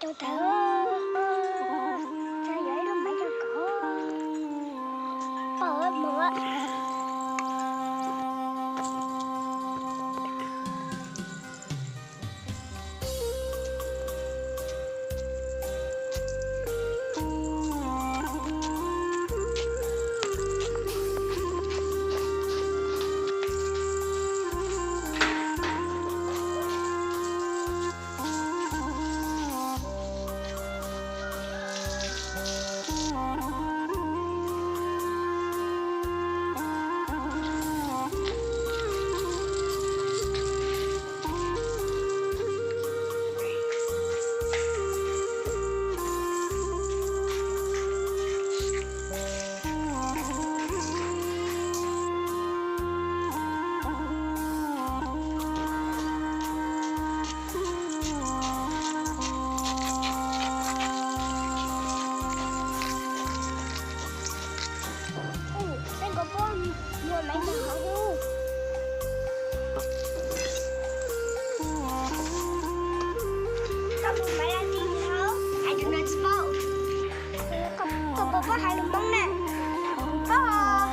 Cau tawv, txog yuav ib lub maiv rau koj pom mus. Ub, peb nkaus pob muag maiv ntawm hauv ub. Koj mus maiv dab tsi hauv? Hais rau nws tsis paub. Koj puas paub hais lus Hmoob na? Paub os.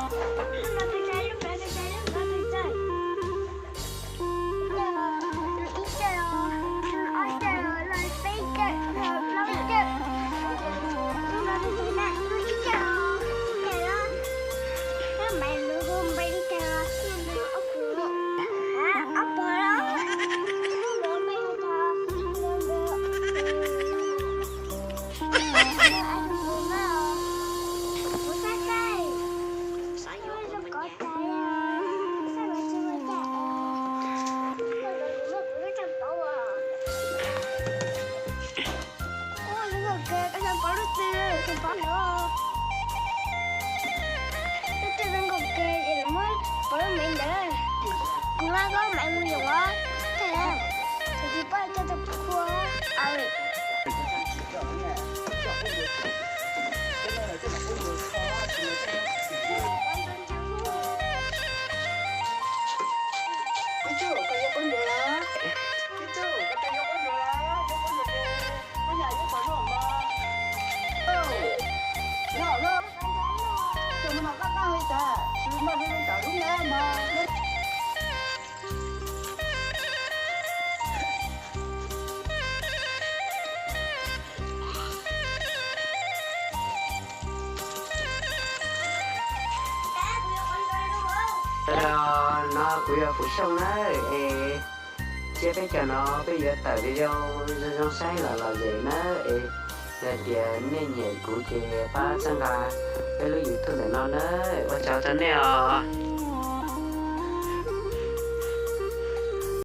Lub no pes tsawg, lub no pes tsawg, lub no pes tsawg? Ib cawg, ib cawg, ob cawg, peb cawg, plaub cawg. Lub no pes tsawg na? Lub ib cawg, ib cawg os. Lub maiv lub hu npe li cas? Ob puas, ob puas los? Lub no npe hais tias, kuv xav saib. Ua zoo kov cai, saib mas tsis ua cas es, koj lub kuv lub tseem paub as. Ua zoo nkauj kawg, koj xav paub lub twg, koj paub lawm. Lub twg zoo nkauj kawg ces lawv muab paub lub maiv ntawd. Kuv muab koj lub maiv mus yoom os. Tsis paub coj tus qhua. Tub Tsuj, koj yuav quab nruas los? Tub Tsuj, koj twb yuav quab nruas los? Yuav quab nruas ces muab yam yuav tau noj mog. Noj los, coj mus noj qab qab li cas, tsis noj zoo zoo tam lub nyab mog. No kuv yog Fuv Xyooj na, es cia peb cov no peb yuav tawm video zoo zoo saib los lom zem na, es yog tias nej nyiam kuv ces pab txhawb nqa peb lub YouTube ntawm no na, ua tsaug rau nej os.